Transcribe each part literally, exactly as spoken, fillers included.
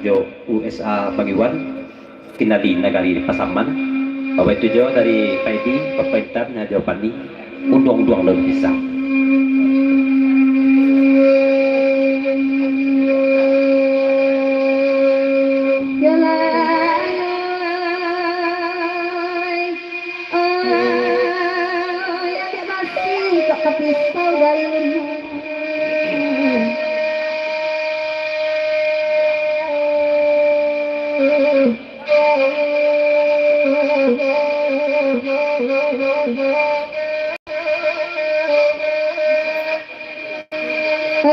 Jo U S A Bangkiwan, kinali nagari Pasaman. Awai tu jo dari Paidi, Papaintan, jo Pandi, unduang-unduang daun pisang. Oi, anak basi, kok ka pisau dari ulu.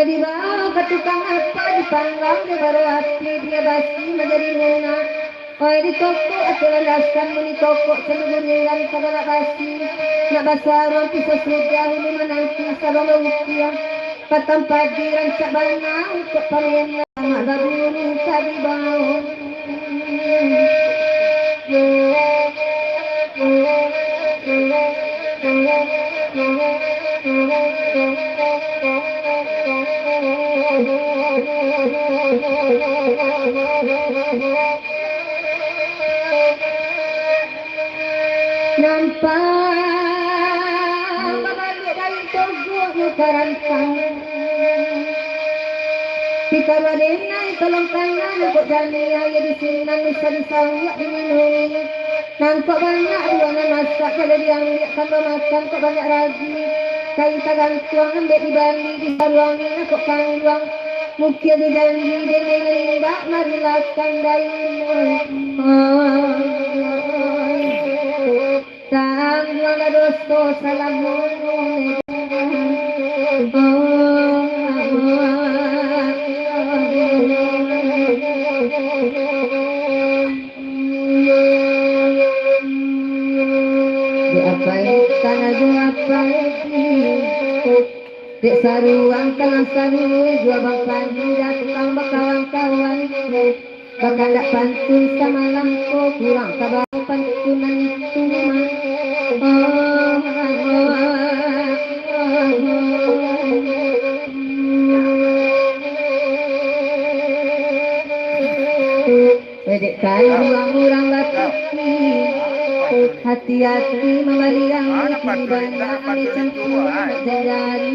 Dibawa ka tukang apa, dipanggang jo bara api, bia basi manjadi lunak. Oi, dikokok ati landasan, mun dikokok saluruh rindang tagalak basi. Nak basaruang pisau sudah, ulu mananti sarong baukiang. Batang padi rancak bana untuak pamelah, mak baburu ka dibawa. Nampak babaluak daun togok nyo karantang. Pikaruah denai tolong tangan, kok janiah iyo di sinan, bisa disauak diminumi. Nangkok banyak buah nan masak, kalau diambiak tambah makan, kok banyak ragi. Kain tagantuang ambek dibali, disaruangi nangkok kanduang. Mukil dijanji, denai nalimbak, marilah kandai. Tangguanglah doso salah ngomong. Dek apai, tanah jo apai. Dek saruang kalang saruang, jua bang Panji datang bakawan-kawan. Bakandak pantun samalam ko, kurang tabao pantunan itu mah. Dek karuang urang bapikir, hati-hati mambaliang, kini banyak ameh cangkuang nak janjari.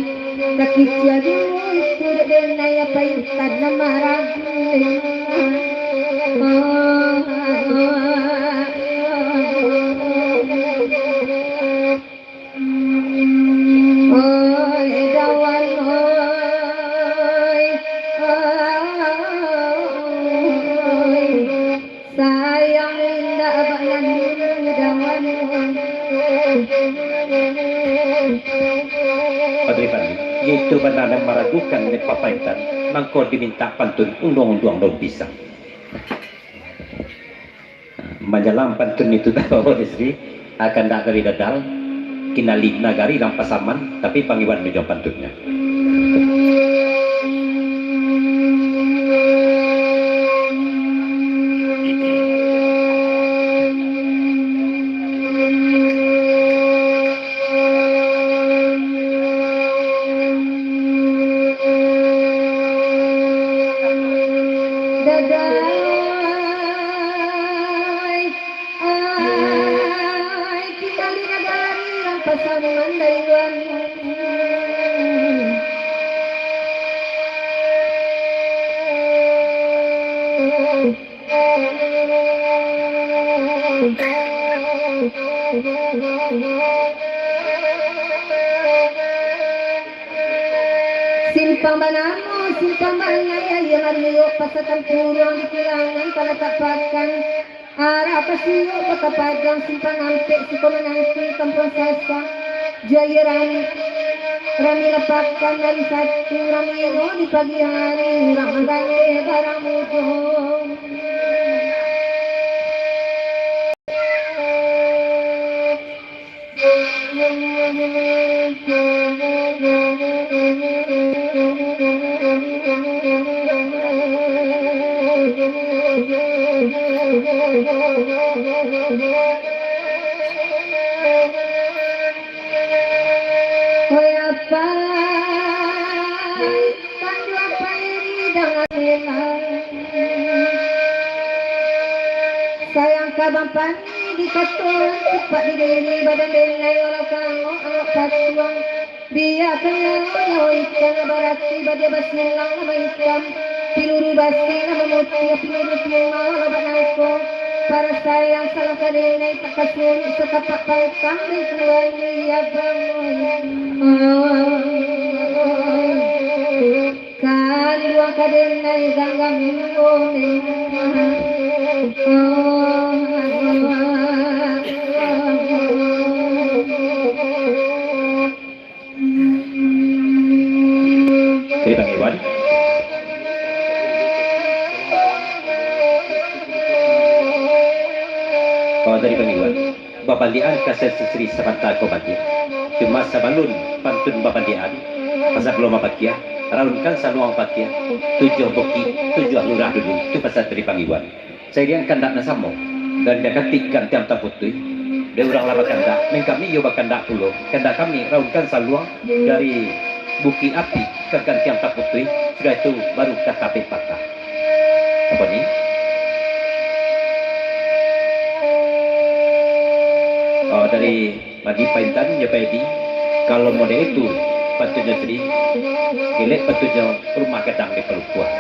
Takicuah dulu itu dek denai, apai intan nan maragu. Oi, dawan, oi, oi. Sayang indak bak nan dulu, dawan. Padri Pandi, yaitu bana nan maragukan dek Papa Intan, mangko dimintak pantun unduang-unduang daun pisang. Manjalang pantun itu tabawa di sini, akan dak dari dadal, kinali nagari urang Pasaman, tapi Bang Iwan mejo pantunnyo. Dadai, ai, kinali nagari urang Pasaman, Bang Iwan. Simpang banamo, simpang bangai, aia mariuk, pasa tampuruang di kilangan, palatak pakan, arah pasiuk, Kota Padang, simpang ampek, siko mananti, kampuang Sasak, jo aia rami, rami lapakan, hari Sabtu, rami no di pagi hari, urang manggayeh barang mudo. Oi apai, tandu apai di dangan elang. Kabang pani di katuang, kupak di diri badan denai, walau kangok awak patuang. Biakan nyawa-nyawa ikan, barati badia basilang nama ikan. Piluru basi nama mutiah, piluru timah walau banangko. Para sayang salah ka denai, tak kasuruh sakapak pangkang di kuali abang. Kanduang ka denai ganggang ilmu. Jadi Bang Iwan, kalau dari Bang Iwan, babaliakan ka sasisri sabanta ko baliak. Cuma sabalun pantun babaliakan, pasa pulo bapakia, raunkan saluang pakia, tujuah bukik, tujuah lurah dulu, tu pasa dari Bang Iwan. Sairiang kandak nan samo, dari dakatik gantiang taputuih, dari urang lah bakandak, nan kami iyo bakandak pulo, kandak kami raunkan saluang dari bukik api ka gantiang taputuih, sudah itu baru ka tabek patah. Apo ni? Oh, dari Madi Paintan, yo Pak Edi, kalau model itu, pantunnyo sadi, kelek pantunnyo rumah gadang di Palukuang.